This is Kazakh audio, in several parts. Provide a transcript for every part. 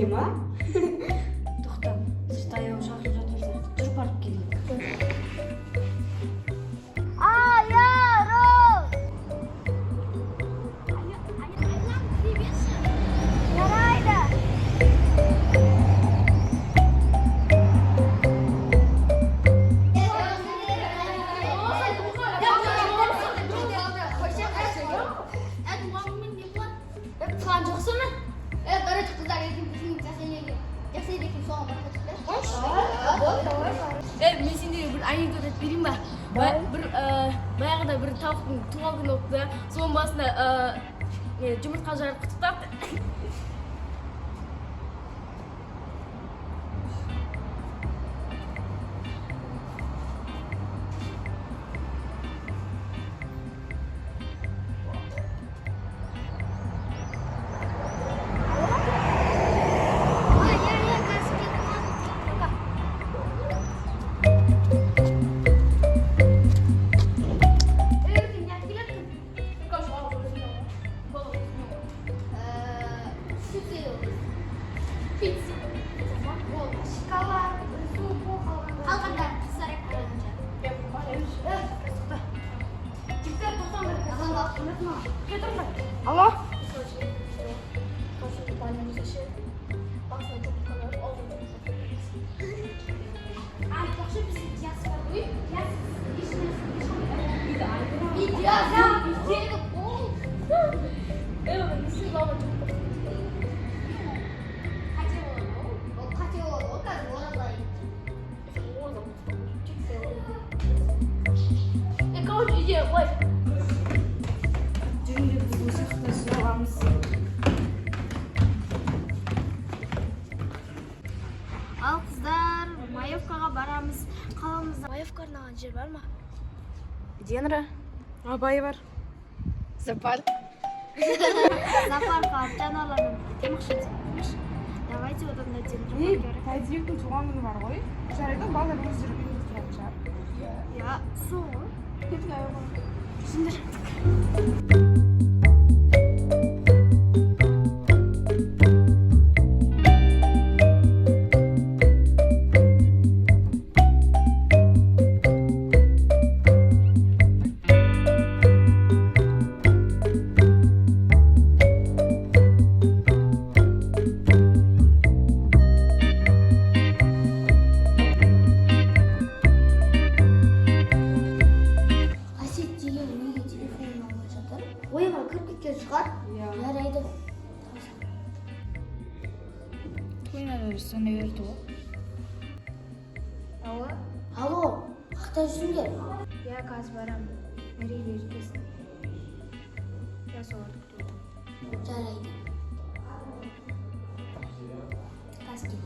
Есіңде ма? Тоқта, сыртта аяу шақырып жатқан сияқты. Жүр, барып келейік. Айару! Жарайды. Туған жоқсың ба? Короче, қыздар ертең пикник жасайды екен, соған барып қайтайық. Мен сендерге бір анекдот айтып берейін ба? Бір баяғыда бір тауықтың туған күні болыпты да, соның басында не, жұмыртқа жарып құттықтапты. Ой, я қазір келіп қалдым. Пока. Ертең не алып келеді? Пицца. Шоколад, су, Қалғандары қыздар айтқанынша. Жігіттер, тоқтаңдар. Алло? Айтпақшы, бізде Диас бар ғой. Диас ешнәрсе ешқандай. Диас, біздегі қол. Қате болады ғой. Ол қате болады ғой, қазір ораза айы. Короче, үйде былай. Жүріңдер, біз осы жақта жиналамыз. Ал, қыздар, маевкаға барамыз. Қаламызда маевка арналған жер бар ма? Денра. Абай бар. Зоопарк. Зоопаркқа жануарлармен бірге демалшы. Давайте одан да Ей, дендропаркке барайық. Тәдиевтің туған күні бар ғой. Жарайды, балалар өздері ұйымдастыратын шығар. Иә, сол ғой. Кеттік, аяғы. Жүріңдер. Әсет деген неге телефонын алмай жатыр? Ойынға кіріп кеткен шығар. Иә. Жарайды. Ойнады, соны берді ғой. Алло. Алло, қақта жүрсіңдер? Иә, қазір барамын. Мерейді ертесің. Иә, соларды күтіп отырмын. Жарайды. Қазір келеді.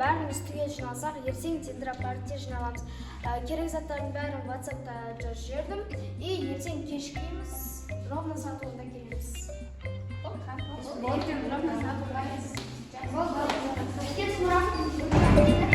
Бәріміз түгел жиналсақ, ертең дендропаркте жиналамыз. Керек заттардың бәрін ватсапта жазып жібердім. И ертең кешікпейміз, ровно сағат 10-да келеміз. Ертең сұрақ.